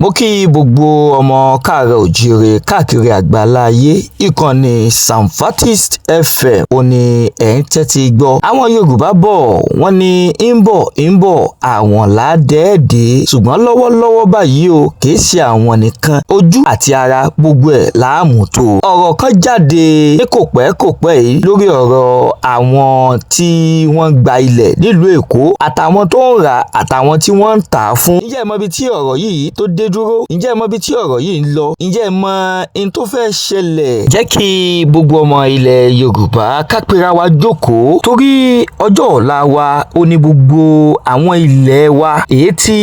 Mo kí gbogbo ọmọ káàárọ̀ oòjíire káàkiri àgbáńlá ayé. Ìkànnì Samfatist FM ò ní ẹ̀ ń tẹ́tí gbọ́. Àwọn Yorùbá bọ̀, wọ́n ní ń bọ̀ ń bọ̀, àwọn làádẹ́ẹ̀dẹ́, ṣùgbọ́n lọ́wọ́lọ́wọ́ báyìí o, kì í ṣe àwọn nìkan, ojú àti ara gbogbo ẹ̀ láàmú tó. Ọ̀rọ̀ kan jáde ní kò pẹ́ kò pẹ́ yìí lórí ọ̀rọ̀ àwọn tí wọ́n gba ilẹ̀ nílùú Èkó, àtàwọn tó ń rà, àtàwọn tí wọ́n ń tà á fún. Ǹjẹ́ ẹ mọ ibi tí ọ̀rọ̀ yìí tó dé dúró? Ǹjẹ́ ẹ mọ ibi tí ọ̀rọ̀ yìí ń lọ? Ǹjẹ́ ẹ mọ ohun tó fẹ́ ṣẹlẹ̀? Jẹ́ kí gbogbo ọmọ ilẹ̀ Yorùbá ká pera wa jókòó, torí ọjọ́ ọ̀la wa ó ní gbogbo àwọn ilẹ̀ wa, èyí tí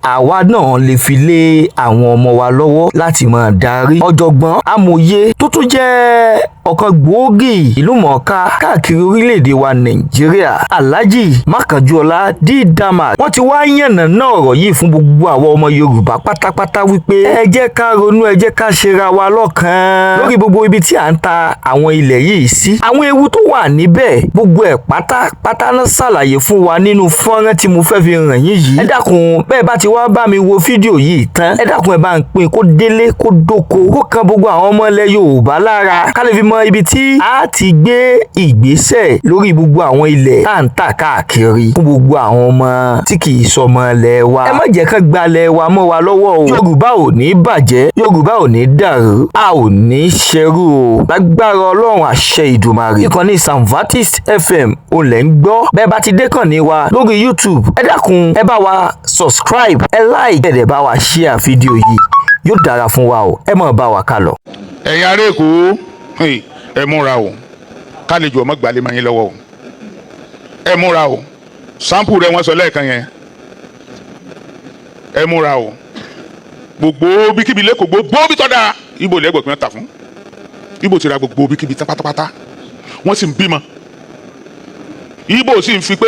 àwa náà lè fi lé àwọn ọmọ wa lọ́wọ́ láti máa darí. Ọ̀jọ̀gbọ́n, amòye, tó tún jẹ́ ọ̀kan gbòógì ìlúmọ̀ọ́ká káàkiri orílẹ̀-èdè wa Nàìjíríà, Alhaji Makanjuola D Dama, wọ́n ti wá yànnàná ọ̀rọ̀ yìí fún gbogbo àwọn ọmọ Yorùbá pátápátá wípé ẹ jẹ́ ká ronú, ẹ jẹ́ ká ṣera wa lọ́kàn lórí gbogbo ibi tí à ń ta àwọn ilẹ̀ yìí sí, àwọn ewu tó wà níbẹ̀, gbogbo ẹ̀ pátápátá náà ṣàlàyé fún wa nínú fọ́nrán tí mo fẹ́ fi hàn yín yìí. Ẹ dákun, bẹ́ẹ̀ bá ti wá bá mi wo fídíò yìí tán, ẹ dákun, ẹ bá ń pín kó délé, kó dóko, kó kan gbogbo àwọn ọmọ ilẹ̀ Yorùbá lára, ká lè fi mọ ibi tí a ti gbé ìgbésẹ̀ lórí gbogbo àwọn ilẹ̀ tá à ń tà káàkiri fún gbogbo àwọn ọmọ tí kì í sọmọ ilẹ̀ wa. Ẹ má jẹ́ kán gbalẹ̀ wa mọ́ wa lọ́wọ́ o. Yorùbá ò ní bàjẹ́, Yorùbá ò ní dàrú, a ò ní ṣerú o, lágbára Ọlọ́run, àṣẹ Ìdùmarè. Ìkànnì Samfatist FM ò lẹ́ ń gbọ́. Bẹ́ẹ̀ bá ti dé kànnì wa lórí YouTube, ẹ dákun, ẹ bá wa subscribe, ẹ like, ẹ dẹ̀ bá wa share fídíò yìí. Yóò dára fún wa o. Ẹ máa bá wa ká lọ. Ẹ̀yin ará Èkó, ẹ múra o, kálejò ọmọ gbalẹ̀ máa yín lọ́wọ́ o. Ẹ múra o. Sample rẹ wọ́n sọ lẹ́ẹ̀kan yẹn. Ẹ múra o. Gbogbo bíkíbi lẹ́kọ̀ọ́, gbogbo bí tọ́ da ibo lẹ́gbẹ̀ẹ́ pé wọ́n tà fún ibo ti ra gbogbo bíkíbi tán pátápátá. Wọ́n sì ń bímọ. Ibo sì ń fi pé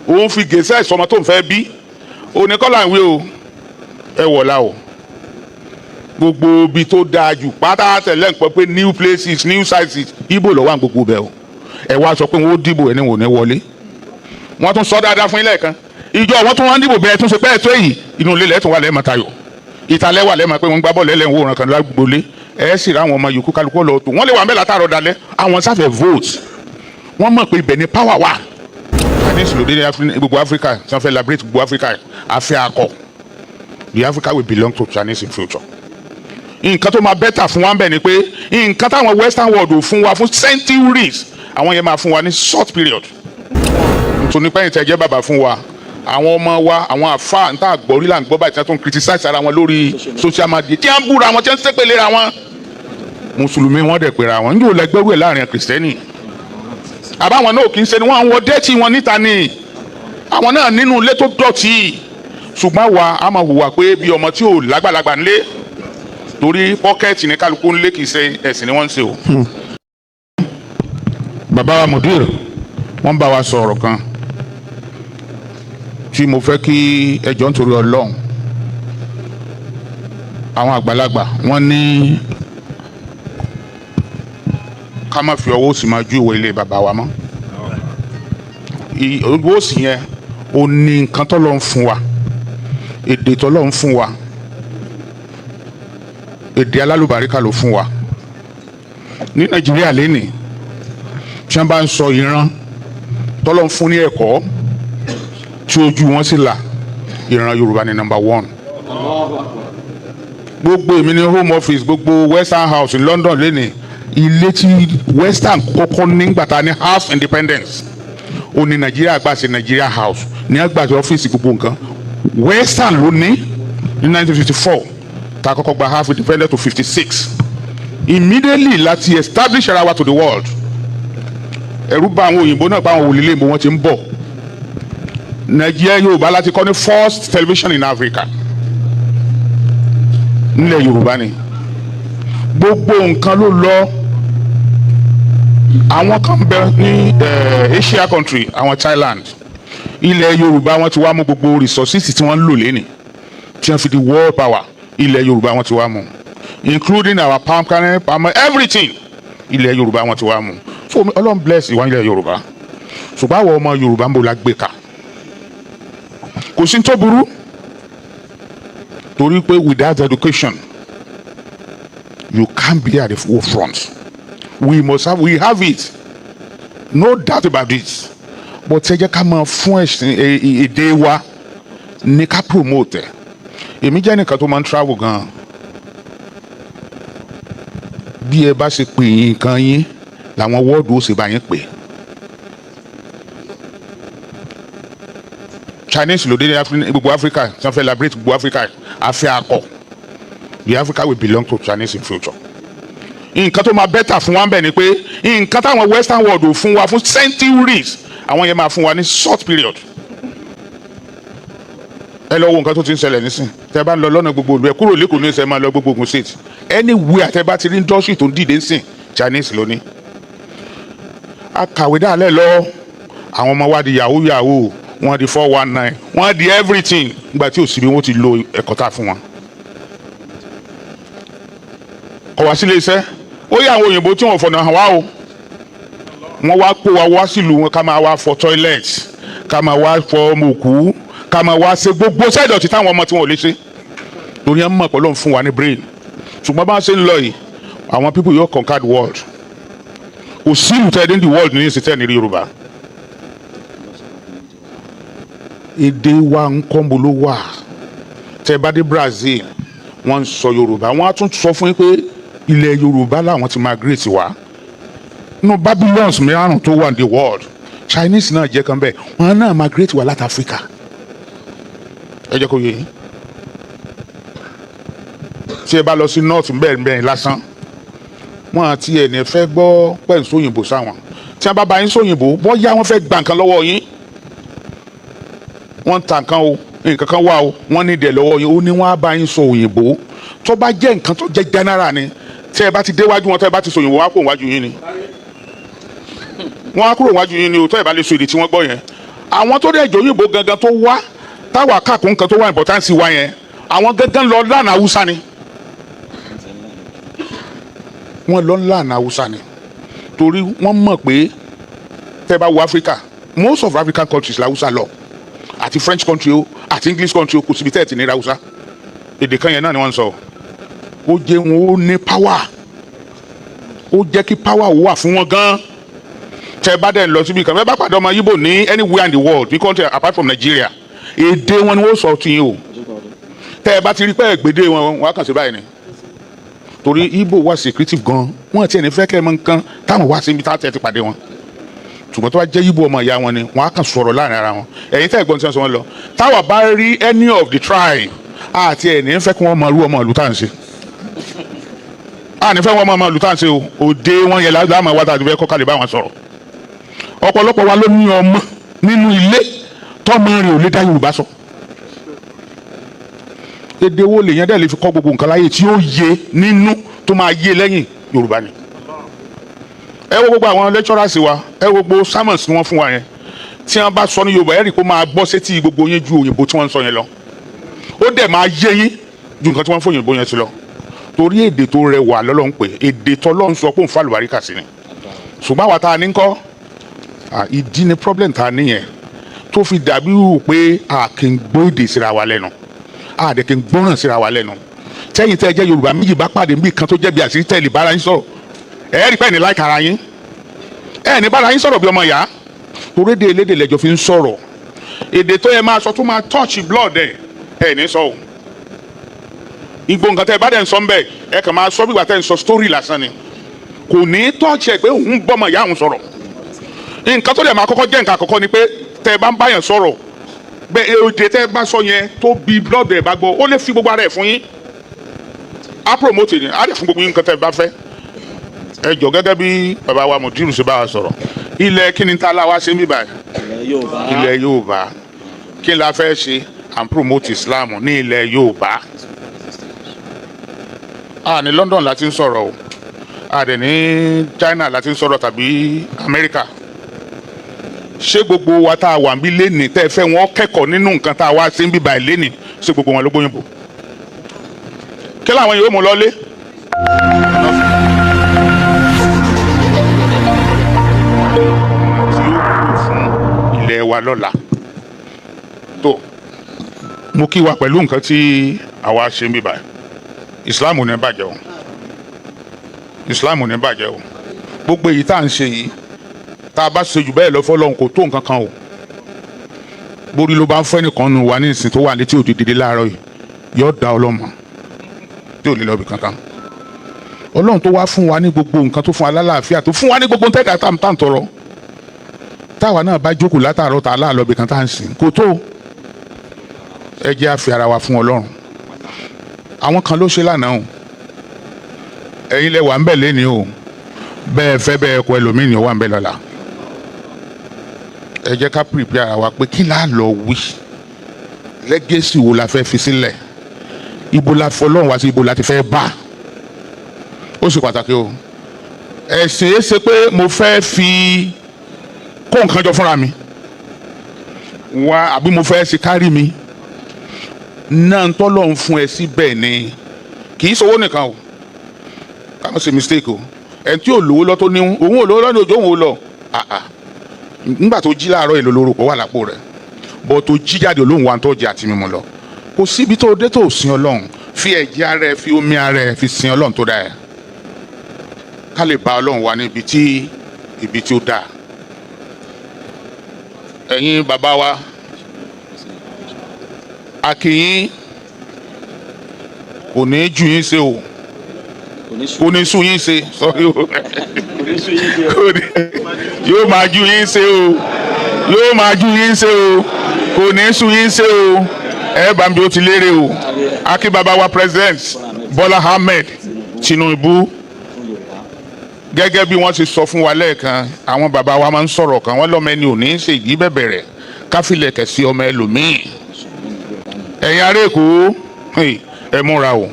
òun fi gèsè ìsọmọ tó ń fẹ́ bí oníkọ́là ń wí o. Ẹ wọ̀la o. Gbogbo ibi tó dáa jù pátá tẹ̀lé ń pẹ́ pé new places, new sizes, ibo lọ́wọ́ à ń gbogbo bẹ́ẹ̀ o. Ẹ wá sọ pé wọ́n ó dìbò, ẹni wò ní wọlé. Wọ́n tún sọ dáadáa fún ilé kan ìjọ, wọ́n tún wọ́n dìbò bẹ́ẹ̀ tún ṣe pẹ́ẹ́ tó èyí. Inú ilé lẹ́tùn wà lẹ́ẹ̀mọ́ tayọ̀, ìtàlẹ́ wà lẹ́ẹ̀mọ́ pé wọ́n gbá bọ́ọ̀lù ẹlẹ́wọ̀n kan lágbolé. Ẹ sì rá àwọn ọmọ yòókù, kálukú lọ tó wọ́n lè wà mẹ́la tààrọ̀ dalẹ̀. Àwọn sáfẹ̀ vote, wọ́n mọ̀ pé ibẹ̀ ni power wà. Chinese lòdì ní gbogbo Africa tí wọ́n fẹ́ liberate gbogbo Africa. Afẹ́ akọ, the Africa will belong to Chinese in future. Nǹkan tó máa better fún wa ń bẹ̀ ni pé nǹkan táwọn Western world ò fún wa fún centuries, àwọn yẹn máa fún wa ní short period. Nítorí pé ẹ̀yin tẹ́ jẹ́ bàbá fún wa, àwọn ọmọ wa, àwọn àfa níta àgbọ̀rí là ń gbọ́ báyìí tí wọ́n tún criticize ara wọn lórí social media, tí wọ́n ń búra wọn, tí wọ́n ń ṣépè léra wọn. Mùsùlùmí wọn dẹ̀ pera wọn níjò lẹ́gbẹ́rú ẹ̀ láàrin Kìrìsìtẹ́nì. Àbáwọn náà kì í ṣe ni wọ́n ń wọ dẹ́tì wọn níta ni àwọn náà nínú ilé tó dọ̀tí, ṣùgbọ́n wa a máa hùwà pé bí ọmọ tí ò lágbàlagbà ńlé, torí pocket ní kálukú ńlé, kì í ṣe ẹ̀sìn ni wọ́n ń ṣe o. Bàbá wa mudir, wọ́n bá wa sọ̀rọ̀ kan tí mo fẹ́ kí ẹjọ́ nítorí Ọlọ́run. Àwọn àgbàlagbà, wọ́n ní ká má fi ọwọ́ òsì máa ju ìwé ilé bàbá wa mọ́. Ọwọ́ òsì yẹn ó ní nǹkan tó lọ́ ń fún wa, èdè tó lọ́ ń fún wa, èdè alálùbáríkà ló fún wa. Ní Nàìjíríà lénìí, tí wọ́n bá ń sọ ìran tọ́lọ́ ń fún ní ẹ̀kọ́ tí ojú wọn sì là, ìran Yorùbá ní number one. Gbogbo èmi ní Home Office, gbogbo Western House in London lénìí, ilé tí Western kọ́kọ́ nígbà tá a ní half independence, ó ní Nàìjíríà gbà sí Nàìjíríà House ní àgbà sí ọ́fíìsì, gbogbo nǹkan Western ló ní 1954 tá a kọ́kọ́ gba half independence to 56. Immediately láti establish ara wa to the world, ẹ̀rù bà àwọn òyìnbó náà pa àwọn òlìlẹ̀ ìbò wọn ti ń bọ̀. Nàìjíríà, Yorùbá láti kọ́ ní first television in Africa. Nílẹ̀ Yorùbá ni gbogbo nǹkan ló lọ. Àwọn kan bẹ ní Asia country, àwọn Thailand, ilẹ̀ Yorùbá wọn ti wá mú gbogbo resources tí wọ́n ń lò lẹ́nìí tí wọ́n fi di world power. Ilẹ̀ Yorùbá wọn ti wá mú, including our palm kernel, palm everything. Ilẹ̀ Yorùbá wọn ti wá mú. So Ọlọ́run bless ìwà ilẹ̀ Yorùbá, ṣùgbọ́n àwọn ọmọ Yorùbá ń bò la gbé ka. Kò sí tó burú. Torí pé without education, you can't be at the forefront. We must have, we have it, no doubt about it, but ẹ jẹ́ ká máa fún ẹ̀sìn èdè wa ní ká promote ẹ̀. Èmi jẹ́ nìkan tó máa ń travel gan. Bí ẹ bá ṣe pè yín nǹkan yín làwọn world ó sì bá yín pè. Chinese ló dé ní gbogbo Africa tí wọ́n fẹ́ liberate gbogbo Africa. Afẹ́ akọ, the Africa will belong to Chinese in future. Nǹkan tó máa better fún wa ń bẹ̀ ni pé nǹkan táwọn Western world ò fún wa fún centuries, àwọn yẹn máa fún wa ní short period. Ẹ lọ wo nǹkan tó ti ń ṣẹlẹ̀ nísìn. Tẹ bá ń lọ lọ́nà gbogbo ìlú, ẹ kúrò lẹ́kọ̀ọ́ ní ìṣẹ́, máa lọ gbogbo Ògùn State, anywhere tẹ bá ti rí industry tó ń dìde ń Chinese ló ní. A kàwé dálẹ̀ lọ, àwọn ọmọ wa di yahoo yahoo, wọ́n di 419, wọ́n di everything, nígbà tí ò sí bí wọ́n ti lo ẹ̀kọ́ tá a fún wọn. Kọ̀ wá sílé iṣẹ́, ó yẹ àwọn òyìnbó tí wọ́n fọ̀nà hàn wá o. Wọ́n wá kó wa wá sílùú wọn, ká máa wá fọ toilet, ká máa wá fọ ọmọ òkú, ká máa wá ṣe gbogbo sẹ́dọ̀tì táwọn ọmọ tí wọn ò lè ṣe, torí ẹ̀ mọ̀ pẹ̀lú òun fún wa ní brain. Ṣùgbọ́n bá a ṣe ń lọ yìí, àwọn people yóò conquer the world. Kò sí ìlú tẹ́ ẹ dé ní the world ní ìsìn tẹ́ ẹ ní rí Yorùbá. Èdè wa ń kọ́ńbó ló wà. Tẹ́ bá dé Brazil, wọ́n ń sọ Yorùbá. Wọ́n á tún sọ fún yín pé ilẹ̀ Yorùbá làwọn ti migrate wá. Nínú Babylons márùn tó wà ní the world, Chinese náà jẹ́ kan bẹ́ẹ̀, wọ́n náà migrate wá láti Africa. Ẹ jẹ́ kó yé yín. Tí ẹ bá lọ sí north bẹ́ẹ̀ bẹ́ẹ̀ lásán, wọ́n àti ẹ̀ ní fẹ́ gbọ́ pẹ̀lú sóyìnbó sáwọn. Tí wọ́n bá bá yín sóyìnbó, bóyá wọ́n fẹ́ gba nǹkan lọ́wọ́ yín, wọ́n ń ta nǹkan o, nǹkan kan wà o, wọ́n ní ìdẹ̀ lọ́wọ́ yín, ó ní wọ́n á bá yín sọ òyìnbó. Tó bá jẹ́ nǹkan tó jẹ́ general ni, tí ẹ bá ti déwájú wọn, tó ẹ bá ti sọ òyìnbó, wọ́n á kúrò wájú yín ni. Wọ́n á kúrò wájú yín ni o, tó ẹ bá lè sọ èdè tí wọ́n gbọ́ yẹn. Àwọn tó dẹ̀ jẹ́ òyìnbó gangan tó wá táwa káàkó nǹkan tó wà importance wa yẹn, àwọn gangan lọ lánàá Haúsá ni. Wọ́n lọ lánàá Haúsá ni, torí wọ́n mọ̀ pé tẹ́ bá wo Africa, most of African countries la Haúsá lọ, àti French country o, àti English country o, kò síbi tẹ́ ẹ̀ ti ní Haúsá. Èdè kan yẹn náà ni wọ́n ń sọ. Ó jẹ́ wọn ó ní power, ó jẹ́ kí power wà fún wọn gan. Tẹ́ bá dẹ̀ lọ síbi kan, bẹ́ẹ̀ bá pàdé ọmọ Yíbò ní anywhere in the world, ní country apart from Nigeria, èdè wọn ni wọ́n sọ tì yín o. Tẹ́ bá ti rí pé ẹ̀gbẹ́dẹ́ wọn, wọ́n á kàn sí báyìí ni, torí Ìgbò wà secretive gan. Wọ́n ti ẹni fẹ́ kẹ́ ẹ mọ nǹkan táwọn wá síbi tá a ti pàdé wọn. Ṣùgbọ́n tó bá jẹ́ Ìgbò ọmọ ìyá wọn ni, wọ́n á kàn sọ̀rọ̀ láàrin ara wọn. Ẹ̀yin tẹ́ ẹ̀gbọ́n tí wọ́n sọ wọn lọ, táwa bá rí any of the tribe, àti ẹ̀ní fẹ́ kí wọ́n mọ irú ọmọ ìlú tá à ń ṣe, àní fẹ́ wọ́n mọ ọmọ ìlú tá à ń ṣe o. Òde wọn yẹn láàmú wa tàbí fẹ́ kọ́ kálí bá wọn sọ̀rọ̀. Ọ̀pọ̀lọpọ̀ wa ló ní ọmọ nínú ilé tọ́mọ rẹ̀ ò lè dá Yorùbá sọ. Èdè wo lèyàn dẹ̀ lè fi kọ́ gbogbo nǹkan láyé tí ó yé nínú, tó máa yé lẹ́yìn? Yorùbá ni. Ẹ wo gbogbo àwọn lecturers wa, ẹ wo gbogbo sermons tí wọ́n fún wa yẹn, tí wọ́n bá sọ ní Yorùbá, ẹ rí i pé ó máa gbọ́ sétí gbogbo yín ju òyìnbó tí wọ́n ń sọ yẹn lọ. Ó dẹ̀ máa yé yín ju nǹkan tí wọ́n fún òyìnbó yẹn sí lọ, torí èdè tó rẹwà lọ́lọ́run pé èdè tọ́lọ́run sọ pé òun fà lùbáríkà sí ni. Ṣùgbọ́n àwa tá a ní ń kọ́ ìdí ni problem tá a níyẹn tó fi dàbí wù pé a kì í gbọ́ èdè síra wa lẹ́nu, a dẹ̀ kì í gbọ́ràn síra wa lẹ́nu. Tẹ́yìn tẹ́ ẹ jẹ́ Yorùbá méjì bá pàdé níbi kan tó jẹ́ bí àṣírí tẹ́lẹ̀ bára yín sọ̀rọ̀, ẹ rí pẹ́ ní láìka ara yín, ẹ ní bára yín sọ̀rọ̀ bí ọmọ ìyá, torí èdè elédè lẹ́jọ́ fi ń sọ̀rọ̀. Èdè tó yẹ máa sọ tó máa touch blood ẹ, ẹ ní sọ o. Igbó nǹkan tẹ́ ẹ bá dẹ̀ ń sọ ń bẹ̀, ẹ kàn máa sọ bí ìgbà tẹ́ ẹ ń sọ story lásán ni. Kò ní touch ẹ pé òun bọ́mọ ìyá òun sọ̀rọ̀. Nǹkan tó dẹ̀ máa kọ́kọ́ jẹ́ nǹkan àkọ́kọ́ ni pé tẹ́ ẹ bá ń báyàn sọ̀rọ̀ bẹ́ẹ̀, èdè tẹ́ ẹ bá sọ yẹn tó bí blood ẹ̀ bá gbọ́, ó lè fi gbogbo ara ẹ̀ fún yín, á promote ni, á dẹ̀ fún gbogbo yín nǹkan tẹ́ ẹ bá fẹ́. Ẹ jọ, gẹ́gẹ́ bí bàbá wa Mùdírù ṣe bá wa sọ̀rọ̀, ilẹ̀ kí ni tá a la wá ṣe ń bí báyìí? Ilẹ̀ Yorùbá. Kí la fẹ́ ṣe? À ń promote Islam ní ilẹ̀ Yorùbá. A ní London la ti ń sọ̀rọ̀ o, a dẹ̀ ní China la ti ń sọ̀rọ̀ tàbí Amẹ́ríkà. Ṣé gbogbo wa tá a wà níbí lénìí, tẹ́ ẹ fẹ́ wọn kẹ́kọ̀ọ́ nínú nǹkan tá a wá sí ń bí báyìí lénìí, ṣé gbogbo wọn ló gbóyìnbó? Kí làwọn yóò mú lọlé? Tí ó wúlò fún ilẹ̀ wa lọ́la tó. Mo kí wa pẹ̀lú nǹkan tí àwa ṣe ń bíbá. Islam ò ní bàjẹ́ o, Islam ò ní bàjẹ́ o. Gbogbo èyí tá à ń ṣe yìí, tá a bá ṣe jù bẹ́ẹ̀ lọ fọlọ́run, kò tó nǹkan kan o. Borí ló bá ń fẹ́ nìkan nu wa ní ìsìn tó wà létí òde dédé láàárọ̀ yìí, yóò da ọlọ́mọ tí ò lè lọ ibì kankan. Ọlọ́run tó wá fún wa ní gbogbo nǹkan, tó fún wa lálàáfíà, tó fún wa ní gbogbo tẹ́ka tá à ń tọrọ, táwa náà bá jókòó látàárọ̀ tá a láàlọ́ ibì kan tá à ń sìn, kò tó. Ẹ jẹ́ á fi ara wa fún Ọlọ́run. Àwọn kan ló ṣe lánàá o, ẹ̀yin lẹ wà ń bẹ̀ lẹ́ni o. Bẹ́ẹ̀ fẹ́ bẹ́ẹ̀ kọ, ẹlòmíì ni ó wà ń bẹ̀ lọ́la. Ẹ jẹ́ ká prepare ara wa pé kí láà lọ wí, legacy wo la fẹ́ fi sílẹ̀, ibo la fọlọ́run wá sí, ibo la ti fẹ́ bá. Ó ṣe pàtàkì o. Ẹ̀sìn ẹ ṣe pé mo fẹ́ fi kó nǹkan jọ fúnra mi wá, àbí mo fẹ́ ṣe kárí mi náà. Ń tọ́lọ̀ ń fún ẹ síbẹ̀ ni, kì í ṣowó nìkan o. Ká má ṣe mistake o. Ẹ̀ tí ò lówó lọ, tó ní òun ò lówó lọ ní òjò òun ò lọ àà. Nígbà tó jí láàárọ̀, èlò lórúkọ wà lápò rẹ̀ bọ́, tó jí jáde olóhùn wa tó jẹ àti mímu lọ. Kò síbi tó dé tó sin Ọlọ́run. Fi ẹ̀jẹ̀ ara ẹ, fi omi ara ẹ, fi sin Ọlọ́run tó dá ẹ, ká lè bá Ọlọ́run wa níbi tí ibi tí ó dáa. Ẹ̀yin bàbá wa, a kí yín. Kò ní í ju yín ṣe o, kò ní sú yín ṣe, sorry o. Yóò máa ju yín ṣe o, yóò máa ju yín ṣe o, kò ní sú yín ṣe o. Ẹ bá mi, ó ti lérè o. A kí bàbá wa, President Bọ́lá Ahmed Tinubu. Gẹ́gẹ́ bí wọ́n ti sọ fún wa lẹ́ẹ̀kan, àwọn bàbá wa máa ń sọ̀rọ̀ kan, wọ́n lọ́mọ ẹni ò ní í ṣe ìdí bẹ̀bẹ̀ rẹ̀ káfílẹ̀kẹ̀ sí ọmọ ẹlòmíì. Ẹ̀yin ará Èkó, ẹ múra o,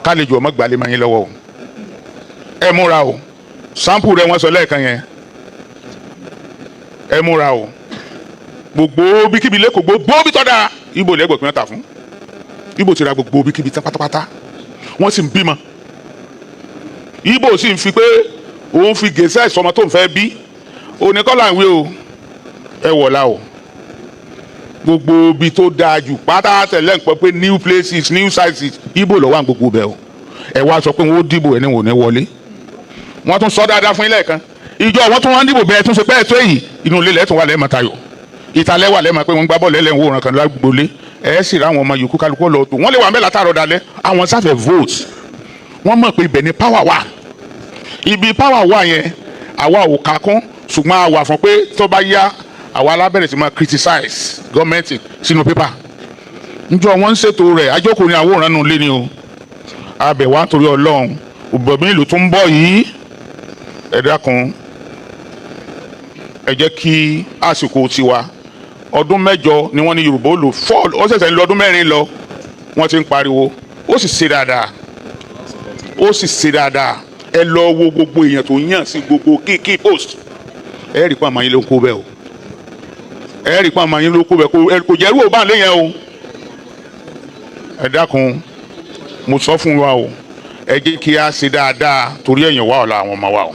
kálejò ọmọ gbalẹ̀ máa yín lọ́wọ́ o. Ẹ múra o. Sample rẹ wọ́n sọ lẹ́ẹ̀kan yẹn. Ẹ múra o. Gbogbo bíkíbi lẹ́kọ̀ọ́, gbogbo bí tọ́da ibo lẹ́gbẹ̀ẹ́ pín ta fún ibo ti ra gbogbo bíkíbi tán pátápátá. Wọ́n sì ń bímọ. Ibo sì ń fi pé òun fi gèsè ìsọmọ tó ń fẹ́ bí oníkọ́là ń wí o. Ẹ wọ̀la o. Gbogbo ibi tó dáa jù pátá tẹ̀lé ń pẹ́ pé new places, new sizes, ibo ló wà gbogbo bẹ́ẹ̀ o. Ẹ wá sọ pé wọ́n ó dìbò, ẹni wò ní wọlé. Wọ́n tún sọ dáadáa fún ilé kan ìjọ, wọ́n tún wọ́n dìbò bẹ́ẹ̀, tún ṣe pé ẹ̀tọ́ èyí inú ilé lẹ́tùn wà lẹ́ẹ̀mọ́ tayò, ìtàlẹ́ wà lẹ́ẹ̀mọ́ pé wọ́n gbá bọ́ọ̀lù ẹlẹ́wọ̀n kan lágbólé. Ẹ̀ sì ráwọn ọmọ yòókù, kálukú lọ tó wọ́n lè wà mẹ́la tààrọ̀ dalẹ̀. Àwọn sáfẹ̀ vote, wọ́n mọ̀ pé ibẹ̀ ni power wà. Ibi power wà yẹn, àwa ò kà kún, ṣùgbọ́n a wà fún pé tó bá yá, àwa alábẹ̀rẹ̀ sí máa criticize gọ́ọ̀mẹ̀ntì sínú pépà. Njọ́ wọ́n ń ṣètò rẹ̀, ajókòó ní àwòrán nù lé ni o. Abẹ̀ wá torí Ọlọ́run, òbọ̀mí ìlú tó ń bọ̀ yìí, ẹ dákun, ẹ jẹ́ kí àsìkò tiwa. Ọdún 8 ni wọ́n ní Yorùbá ó lò fọ́ọ̀lù. Ó ṣẹ̀ṣẹ̀ ń lọ ọdún 4 lọ, wọ́n ti ń pariwo. Ó sì ṣe dáadáa, ó sì ṣe dáadáa. Ẹ lọ wo gbogbo èèyàn tó yàn sí gbogbo key post. Ẹ rí pa àmọ́ yín ló ń kó bẹ́ẹ̀ o. Ẹ rí pa àmọ́ yín ló kó bẹ́ẹ̀. Kò jẹ́rú ò bá lé yẹn o. Ẹ dákun, mo sọ fún wa o, ẹ jẹ́ kí a ṣe dáadáa torí ẹ̀yìn wa ọ̀la àwọn ọmọ wa o.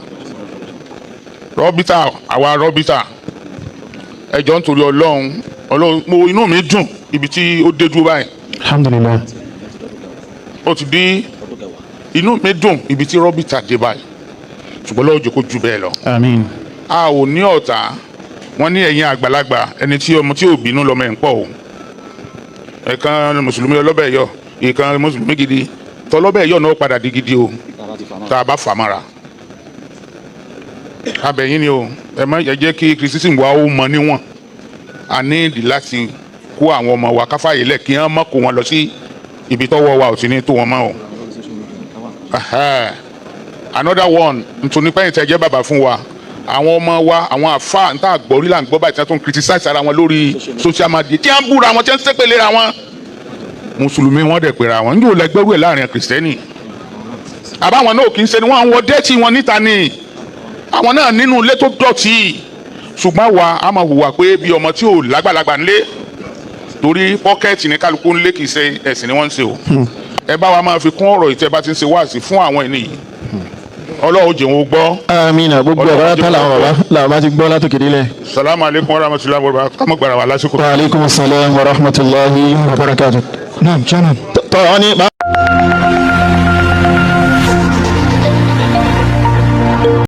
Rọ́bítà, àwa rọ́bítà, ẹ jọ̀ọ́, nítorí Ọlọ́run, Ọlọ́run mo, inú mi dùn ibi tí ó dé dúró báyìí. Alhamdulilayi. Ó ti di inú mi dùn ibi tí rọ́bítà dé báyìí, ṣùgbọ́n lọ́wọ́ jẹ́ kó ju bẹ́ẹ̀ lọ. Àmín. A ò ní ọ̀tá. Wọ́n ní ẹ̀yin àgbàlagbà, ẹni tí ọmọ tí ò bínú lọ́mọ ẹ̀ ń pọ̀ o. Ẹ̀kan mùsùlùmí ọlọ́bẹ̀ yọ, ìkan mùsùlùmí gidi tọlọ́bẹ̀ yọ náà padà di gidi o. Tá a bá fà mọ́ra, abẹ̀yìn ni o. Ẹ má ẹ jẹ́ kí criticism wa ó mọ níwọ̀n. A ní ìdí láti kó àwọn ọmọ wa káfáyé lẹ̀, kí wọ́n má kó wọn lọ sí ibi tọ́wọ́ wa ò sí ní tó wọn mọ́ o. Another one, nítorí pé ẹ̀yin tẹ́ jẹ́ bàbá fún wa, àwọn ọmọ wa, àwọn àfa níta àgbọ̀rí là ń gbọ́ báyìí, tí wọ́n tún criticize ara wọn lórí social media, tí wọ́n ń búra wọn, tí wọ́n ń ṣépè léra wọn. Mùsùlùmí wọn dẹ̀ pera wọn. Níjó lẹgbẹ́rú ẹ̀ láàrin kìrìsìtẹ́nì? Àbáwọn náà kì í ṣe ni wọ́n ń wọ dẹ́tì wọn níta ni. Àwọn náà nínú ilé tó dọ̀tí, ṣùgbọ́n wa a máa hùwà pé bí ọmọ tí ò lágbàlagbà ńlé, torí pocket ní kálukú ńlé. Kì í ṣe ẹ̀sìn ni wọ́n ń ṣe o. Ẹ bá wa máa fi kún ọ̀rọ̀ ìtẹ́ bá ti ń ṣe wáàsí fún àwọn ẹni yìí. Ọlọ́run jẹ́ wọn gbọ́. Amina. Gbogbo ọ̀rọ̀ tá làwọn bàbá làwọn bá ti gbọ́ látòkè délẹ̀. Salamu aleykum wa rahmatulahi wa barakatuh. Kámọ́ gbàrà wà lásìkò. Wa aleykum salaam wa rahmatulahi wa barakatuh. Naam, chairman. Tọ́ ọ ní.